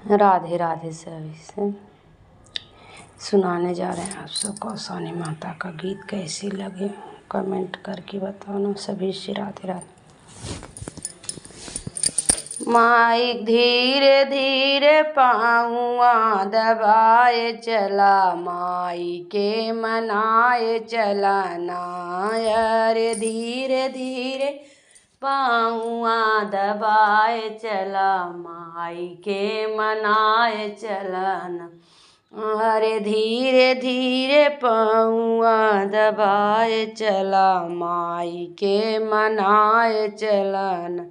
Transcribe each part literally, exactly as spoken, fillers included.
राधे राधे सभी से। सुनाने जा रहे हैं आप सबको अवसानी माता का गीत। कैसी लगे comment करके बताना। सभी से राधे राधे। माई धीरे धीरे पाँवा दबाए चला, माई के मनाए चला ना। अरे धीरे धीरे पाँवा दबाए चला, माई के मनाए चला ना। अरे धीरे धीरे पाँवा दबाए चला, माई के मनाए चला ना।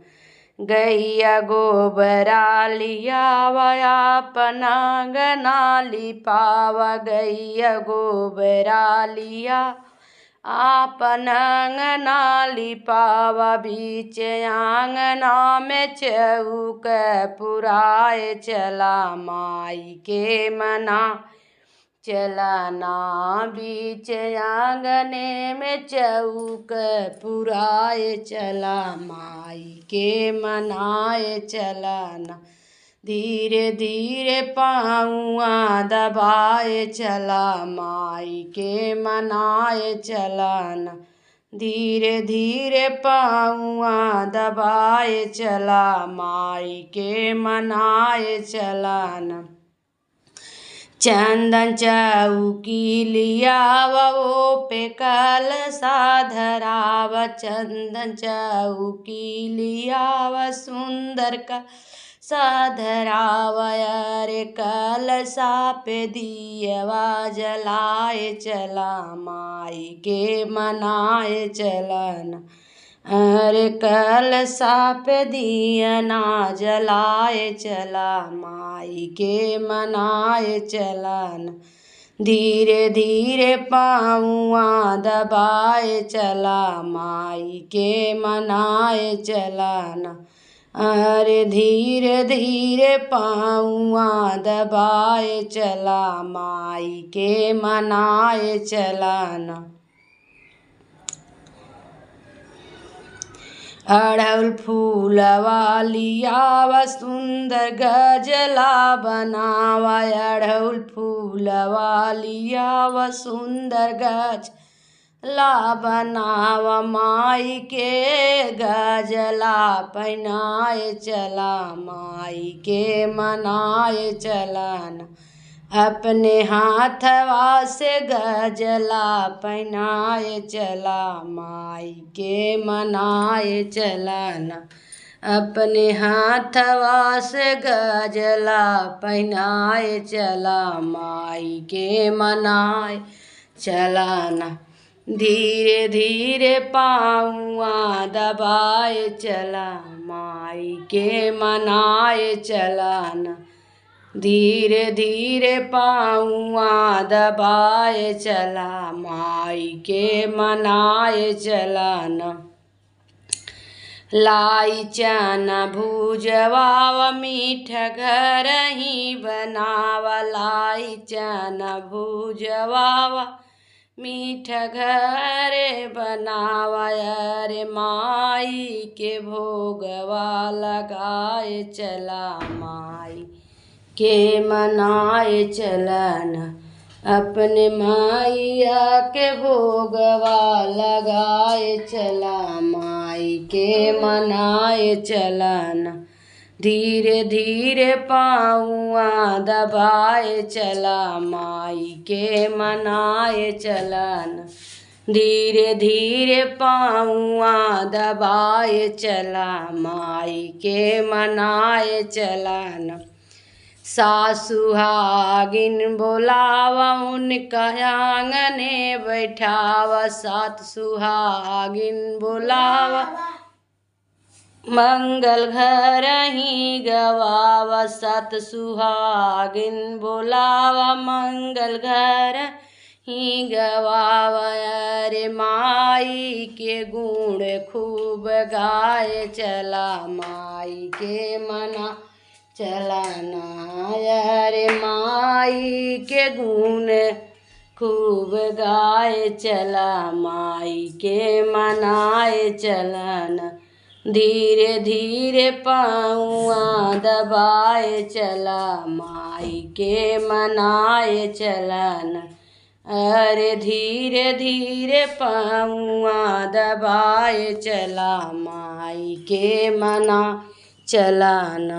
गइया गोबरा लियावा, आपन अंगना लिपावा। गइया गोबरा लिया, आपन अंगना लिपावा। बीच आंगना में चौक पुराए चला, माई के मना चला ना। बीच आंगने में चौक पुराए चला, माई के मनाए चला ना। धीरे धीरे पाँवा दबाए चला, माई के मनाए चला ना। धीरे धीरे पाँवा दबाए चला, माई के मनाए चला ना। चंदन चौकी लियावा, ओ पे कलसा धरावा। चंदन चौकी लियावा, सुंदर कलसा धरावा। अरे कलसा पे दियवा जलाए चला, माई के मनाए चला ना। अरे कलसा पे दियना जलाए चला, माई के मनाए चला ना। धीरे धीरे पाँवा दबाए चला, माई के मनाए चला ना। अरे धीरे धीरे पाँवा दबाए चला, माई के मनाए चला ना। अड़हुल फूलवा लियावा, सुंदर गजला बनावा। अड़हुल फूलवा लियावा, सुंदर गजला बनावा। माई के गजला पहिनाए चला, माई के मनाए चला ना। अपने हाथवा से गजला पहिनाए चला, माई के मनाए चला ना। अपने हाथवा से गजला पहिनाए चला, माई के मनाए चला ना। धीरे धीरे पाँवा दबाए चला, माई के मनाए चला ना। धीरे धीरे पाँवा दबाए चला, माई के मनाए चला ना। लाई चना भुजवावा, मीठ घर ही बनावा। लाई चना भुजवावा, मीठ घरे बनावा। अरे माई के भोगवा लगाए चला, माई के मनाए चला ना। अपने माइया के भोगवा लगाए चला, माई के मनाए चला ना। धीरे धीरे पाँवा दबाए चला, माई के मनाए चला ना। धीरे धीरे पाँवा दबाए चला, माई के मनाए चला ना। सात सुहागिन बोलावा, उनका आंगने बैठावा। सात सुहागिन बोलावा, मंगल घर ही गवावा। सात सुहागिन बोलावा, मंगल घर ही गवावा। अरे माई के गुण खूब गाए चला, माई के मना चला ना। अरे माई के गुण खूब गाए चला, माई के मनाए चला ना। धीरे धीरे पौआ दबाए चला, माई के मनाए चला ना। अरे धीरे धीरे पौआ दबाए चला, माई के मना चला ना।